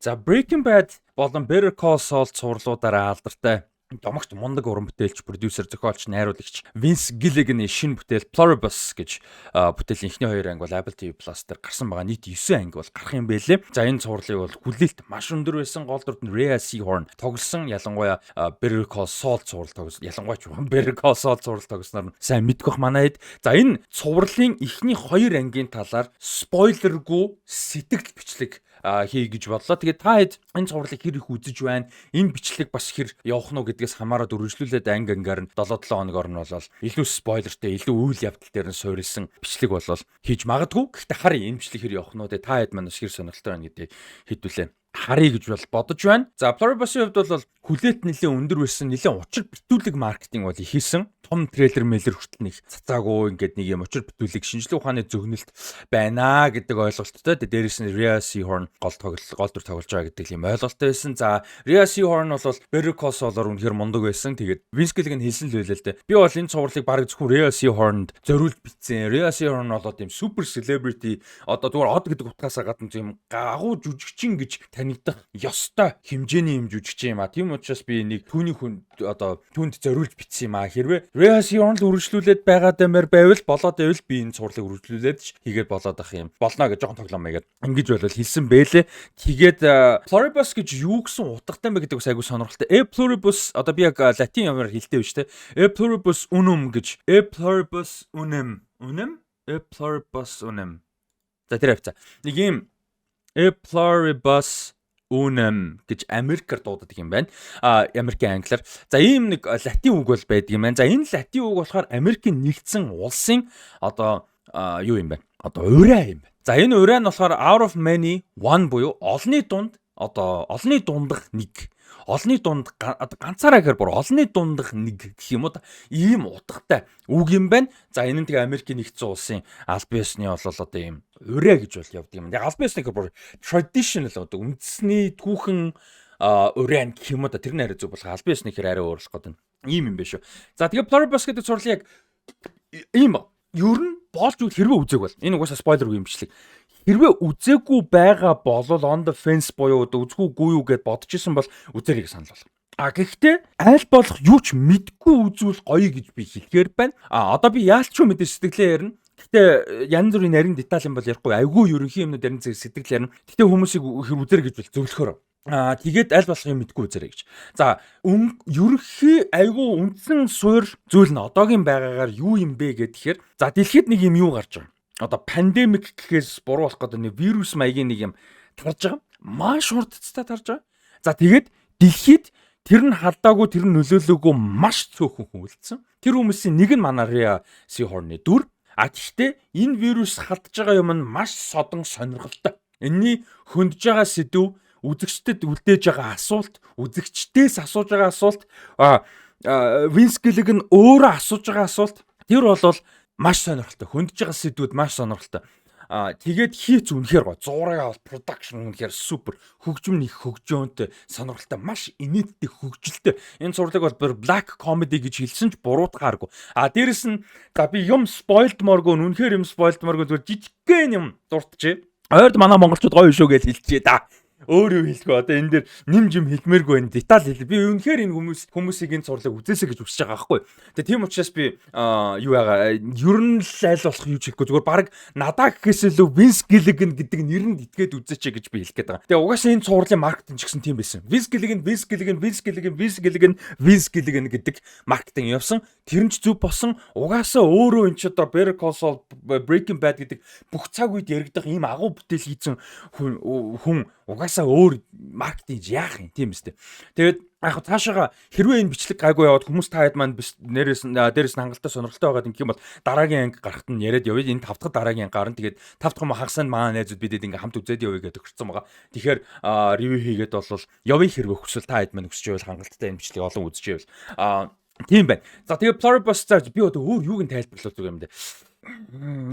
За, Breaking Bad болон Better Call Saul цувралуудаараа алдартай домогт мундаг уран бүтээлч, продюсер, зохиолч, найруулагч Vince Gilligan-ы шинэ бүтээл Pluribus гэж бүтээлийн эхний хоёр анги бол Apple TV Plus дээр гарсан байгаа. Нийт 9 анги бол гарах юм байлээ. За, энэ цувралыг бол хүлээлт маш өндөр байсан. Гол дүрд нь Rhea Seehorn тоглосон. Ялангуяа Better Call Saul цуврал тоглосон. Ялангуяа ч Better Call Saul цуврал тоглосноор сайн мэдэх бах манай хэд. За, энэ цувралын эхний хоёр ангийн талаар spoiler гүй сэтгэл бичлэг хий гэж бодлоо. Тэгээд та хэд энэ цувралыг хэр их үзэж байна? Энэ бичлэг бас хэр явах нь гэдгээс хамаарат үргэлжлүүлээд анги ангаар нь 7 7 хоногор нь бол илүү spoiler тэй, илүү үйл явдал дээр нь суурилсан бичлэг болол хийж магадгүй. Гэхдээ харъя, энэ бичлэг хэр явах нь үү? Та хэд маань бас хэр сонирхолтой байна гэдгийг хэдүүлээ харъя гэж бол бодож байна. За, Pluribus-ийн хувьд бол хүлээлт нэлээд өндөр байсан, нэлээд учир битүүлэг маркетинг бол их хийсэн. Том трейлер мэлэр хүртэл нэг цацаагүй, ингээд нэг юм учир битүүлэг шинжлэх ухааны зөгнөлт байна гэдэг ойлголттой. Тэгээ дээрэс нь Rhea Seehorn гол дүр тоглож байгаа гэдэг юм ойлголттой байсан. За, Rhea Seehorn бол Better Call Saul-оор үнэхээр мундаг байсан. Тэгээд Vince Gilligan хэлсэн л байлаа л дээ. Би бол энэ цувралыг бараг зөвхөн Rhea Seehorn-д зориулж бичсэн. Rhea Seehorn бол тийм super celebrity, одоо зүгээр од гэдэг утгаасаа гадна тийм агуу жүжигчин гэж танигдах ёстой хэмжээний юм жүжигчин юм а. Тийм учраас би нэг түүний хүн одоо түүнд зориулж бичсэн юм а. Хэрвээ Rhea Seehorn л үргэлжлүүлээд байгаа дэмэр байвал, болоод байвал би энэ цувралыг үргэлжлүүлээд ч хийгээд болоод ах юм болно гэж жоохон тоглоом маягаар ингэж болол хэлсэн бэлээ. Тэгээд Pluribus гэж юу гэсэн утгатай юм бэ гэдэг бас айгуу сонирхолтой. E pluribus, одоо би яг латин юмар хэлтэй биш те. E pluribus unum гэж. E pluribus unum. Unum? E pluribus unum. За, тэр хавцаа. Нэг юм E pluribus unum гэж Америкаар дууддаг юм байна. А Америкийн англиар. За, ийм нэг латин үг бол байдаг юм байна. За, энэ латин үг болохоор Америкийн нэгдсэн улсын одоо юу юм бэ? Одоо уриа юм байна. За, энэ уриа нь болохоор out of many one буюу олонны дунд, одоо олонны дундах нэг, олонны дунд, одоо ганцаараа гэхээр бүр олонны дундах нэг гэх юм уу да, ийм утгатай үг юм байна. За, энэ нь тэгээ Америкийн нэгдсэн улсын албан ёсны бол одоо ийм уриа гэж бол явдаг юм. Яг албан ёсны гэхээр бүр traditional, одоо үндэсний түүхэн уриа гэх юм уу да, тэр нь арай зөв болох. Албан ёсны гэхээр арай өөр болох гэдэг. Ийм юм байна шүү. За, тэгээ Pluribus гэдэг цуврал яг ийм ер нь болж үл хэрвээ үзег бол энэ угаасаа spoiler үгүй юм бичлэг. Хэрвээ үзээгүй байгаа болол on the fence буюу одоо үзэхүүгүй юу гэд бодож исэн бол үзэрийг санал болгоно. А гэхдээ аль болох юу ч мэдгүй үзвэл гоё гэж би хэлэхээр байна. А одоо би яалч юу мэдээ сэтгэлээ ярина. Гэхдээ янз бүрийн нарийн деталь юм бол ярихгүй. Айгүй ерөнхий юмнууд ярина, зэрэг сэтгэл ярина. Гэхдээ хүмүүсийг хэр үзэр гэж бол зөвлөхөр. Аа, тэгээд аль болох юм мэдгүй үзэрэй гэж. За, ерөнхий айгүй үндсэн суур зүйл нь одоогийн байгаагаар юу юм бэ гэхээр, за, дэлхийд нэг юм юу гарч байгаа. Одоо pandemic гэхээс буруу болох гэдэг нэг вирус маягийн нэг юм тарж байгаа. Маш хурдцтай тарж байгаа. За, тэгээд дэлхийд тэр нь халдаагүй, тэр нь нөлөөлөөгүй маш цөөхөн хүн үлдсэн. Тэр хүмүүсийн нэг нь манай Rhea Seehorn-ы дүр. А гэхдээ энэ вирус халдж байгаа юм нь маш содон сонирхолтой. Энийний хөндөж байгаа сэдв, үзэгчдэд үлдээж байгаа асуулт, үзэгчдээс асууж байгаа асуулт, Vince Gilligan өөрөө асууж байгаа асуулт, тэр бол маш сонирхолтой. Хөндөж байгаа сэдвүүд маш сонирхолтой. Аа, тэгээд хийц үнэхээр гоё. Зураг авал production үнэхээр супер. Хөгжим нь их хөгжөөнтэй, сонирхолтой, маш инээдтэй, хөгжилтэй. Энэ цувралыг бол бүр black comedy гэж хэлсэн ч буруутгааргүй. А дээрэс нь за би юм spoil дмооргүй, үнэхээр юм spoil дмооргүй, зүгээр жижигхэн юм дуртжээ. Ойрд манай монголчууд гоё шүү гэж хэлчихээ да. Өөр юу хэлэхгүй, одоо энэ дээр нэмж юм хэлмээргүй байна. Деталь хэл. Би үнэхээр энэ хүмүүсийг энэ цувралыг үзээсэй гэж хүсэж байгаа байхгүй. Тэгээ тийм учраас би юу яага, ер нь л аль болох юу ч хэлэхгүй, зүгээр баг надаа гэхээс илүү Vince Gilligan гэдэг нэрэнд итгээд үзээч гэж би хэлэх гээд байгаа. Тэгээ угаасаа энэ цувралын маркетинг ч гэсэн тийм байсан. Vince Gilligan, Vince Gilligan, Vince Gilligan, Vince Gilligan, Vince Gilligan гэдэг маркетинг явсан. Тэр нь ч зөв болсон. Угаасаа өөрөө энэ ч одоо Better Call Saul, Breaking Bad гэдэг бүх цаг үед яригдах ийм агуу бүтээл хийсэн хүн угаасаа өөр маркетинг яах юм, тийм үстэй. Тэгээд яг цаашаага хэрвээ энэ бичлэг гайгүй яваад хүмүүс та хэд маань нэрээс дээрээс нь хангалттай сонирхолтой байгаад ингэх юм бол дараагийн анги гарахт нь яриад явъя. Энэ тав дахь дараагийн анги гарна. Тэгээд тав дахь юм хагасанд манай найзууд бидэд ингээ хамт үзээд явъя гэдэг тохирцсон байгаа. Тэгэхээр review хийгээд бол явъя, хэрвээ хүсвэл та хэд маань хүсэж байвал, хангалттай энэ бичлэгийг олон үзэж байвал тийм байна. За, тэгээд Pluribus, за, би одоо өөр юуг нь тайлбарлах зүг юм бэ?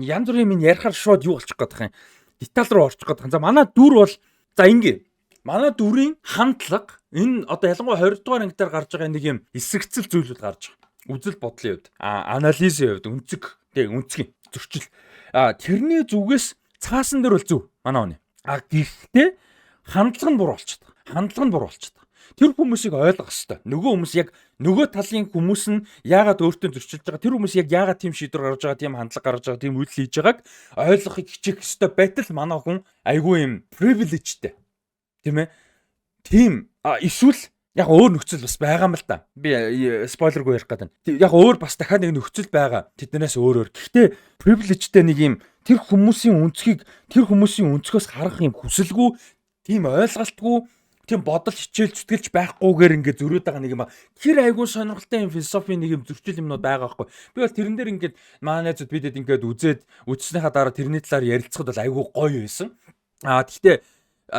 Янз бүрийн минь ярихаар шууд юу болчих гээд байх юм. Деталь руу орчих гээд. За, манай дүр бол, за, ингээ. Манай дүрийн хандлага энэ одоо ялангуяа 20 дугаар анги дээр гарч байгаа нэг юм эсрэгцэл зүйлүүд гарч байгаа. Үзэл бодлын хувьд, анализийн хувьд, өнцөг, тэг өнцгийн зөрчил. А тэрний зүгээс цаасан дээр бол зөв манай хүний. А гэхдээ Хандлага нь буруу болчиход. Хандлага нь буруу болчиход. Тэр хүмүүсийг ойлгох хэвээр. Нөгөө хүмүүс, яг нөгөө талын хүмүүс нь яагаад өөртөө зөрчилж байгаа, тэр хүмүүс яг яагаад тийм шийдвэр гаргаж байгаа, тийм хандлага гаргаж байгаа, тийм үйлдэл хийж байгааг ойлгохыг хичээх хэвээр байтал манай хүн айгүй юм privilege-тэй. Тийм ээ? Тийм эсвэл яг өөр нөхцөл бас байгаа юм л да. Би spoiler гүй ярих гэдэг. Яг өөр бас дахиад нэг нөхцөл байгаа. Тэднээс өөрөөр. Гэхдээ privilege-тэй нэг юм тэр хүмүүсийн өнцгийг, тэр хүмүүсийн өнцгөөс харах юм хүсэлгүй, тийм ойлголтгүй, тийм бодол хичээл зүтгэлж байхгүйгээр ингээд зөрөөд байгаа нэг юм. Тэр айгүй сонирхолтой юм философи, нэг юм зөрчил юмнууд байгаа байхгүй. Би бол тэрэн дээр ингээд манай найзууд бидэд ингээд үзээд, үзснийхаа дараа тэрний талаар ярилцахад бол айгүй гоё байсан. А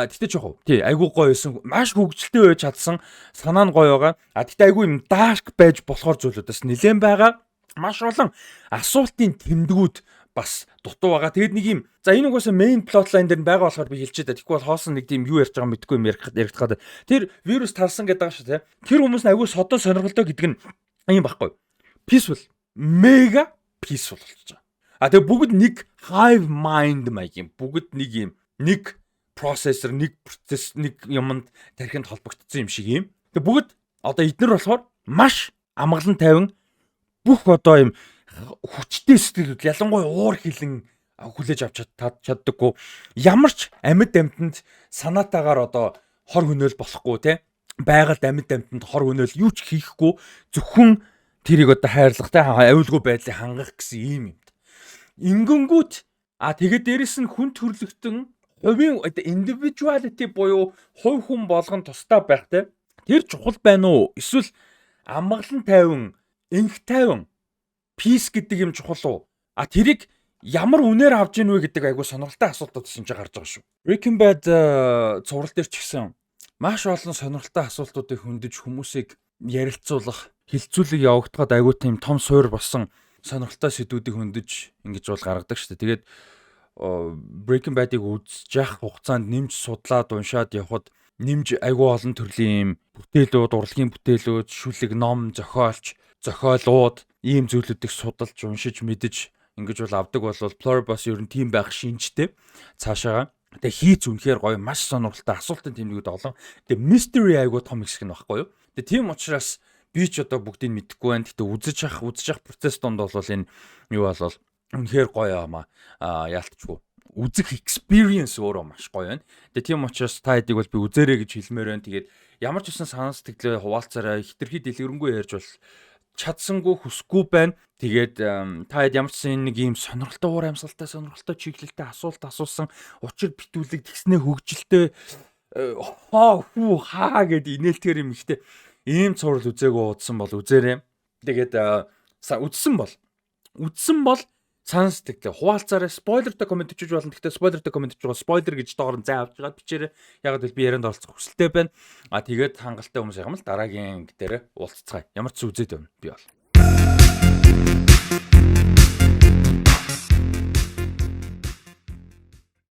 тэгтээ жоох. Тий, айгүй гоё байсан. Маш хөгжилтэй байж чадсан. Санаа нь гоё байгаа. А тэгтээ айгүй юм dark байж болохоор зүйлүүд бас нэлээд байгаа. Маш олон асуултын тэмдгүүд бас дутуу байгаа. Тэгээд нэг юм, за, энэ угаасаа main plotline дээр нь байгаа болохоор би хэлчихээ да. Тэгэхгүй бол хоосон нэг тийм юу ярьж байгаа мэдэхгүй юм яригдах гэдэг. Тэр вирус тарсан гэдэг байгаа шүү дээ. Тэр хүмүүс нь айгүй содон сонирхолтой гэдэг нь юм баггүй. Peaceful. Mega peaceful болчихж байгаа. А тэгээ бүгд нэг hive mind маяг юм. Бүгд нэг юм, нэг процессор, нэг процесс, нэг юмд тархинд холбогдсон юм шиг юм. Тэгээ бүгд одоо эднэр болохоор маш амгалан тайван, бүх одоо юм хүчтэй сэтгэлүүд, ялангуяа уур хилэн хүлээж авч чаддаггүй. Ямар ч амьд амьтанд санаатаагаар одоо хор хөнөөл болохгүй те, байгальд, амьд амьтанд хор хөнөөл юу ч хийхгүй, зөвхөн тэрийг одоо хайрлах те, аюулгүй байдлыг хангах гэсэн ийм юмд. Ингэнгүүт тэгээд дээрэс нь хүн төрлөختөн хувийн одоо individuality буюу хувь хүн болгон тусдаа байх те, тэр чухал байна уу? Эсвэл амгалан тайван, энх тайван, peace гэдэг юм чухал уу? А тэрийг ямар үнээр авж ийн вэ гэдэг айгуу сонирхолтой асуултууд чинь гарч байгаа шүү. Breaking Bad цуврал дээр ч гэсэн маш олон сонирхолтой асуултуудыг хөндөж, хүмүүсийг ярилцуулах, хилцүүлэг явагдахад айгуу тийм том суур болсон сонирхолтой сэдвүүдийг хөндөж ингэж бол гаргадаг шүү дээ. Тэгээд Breaking Bad-ыг үзэж явах хугацаанд нэмж судлаад уншаад явхад нэмж айгуу олон төрлийн юм бүтээлүүд, урлагийн бүтээлүүд, шүлэг, ном, зохиолч, зохиолууд, ийм зүйлүүдийг судалж, уншиж, мэдэж ингэж бол авдаг бол Pluribus ер нь тийм байх шинжтэй цаашаага. Тэгээ хийц үнэхээр гоё, маш сонирхолтой, асуултын тэмдгүүд олон. Тэгээ mystery айгуу том хэсэг нь баггүй юу? Тэгээ тийм учраас би ч одоо бүгдийг мэдэхгүй байна. Гэтэ үзэж ах процесс донд бол энэ юу бол үнэхээр гоё юм аа, яалтчгүй үзэх experience өөрөө маш гоё байна. Тэгээ тийм учраас та хэдийг бол би үзээрэй гэж хэлмээр байна. Тэгээд ямар ч үсэн санаа сэтгэлээ хуваалцаарай. Хитрхи дэлгэрэнгүй ярьж бол чадсангүй, хүсэхгүй байна. Тэгээд та хэд ямар ч сан нэг ийм сонирхолтой, уур амьсгалтай, сонирхолтой чиглэлтэй асуулт асуусан, учир битүүлэг тэгснээ хөгжилтэй, хоо хүү хаа гэд инээлтгэр юм ихтэй ийм цуврал үзээгүй удсан бол үзээрэй. Тэгээд үзсэн бол санаа сэтгэлээ хуваалцаарай. Spoiler тай comment бичиж болно. Гэхдээ spoiler тай comment бичиж байгаа spoiler гэж доор нь зай авч байгаа бичээрэй. Яг л би ярианд оролцох хүсэлтэй байна. А тэгээд хангалттай хүмүүс юм л дараагийн дээр уулзцгаая. Ямар ч үзээд байна би бол.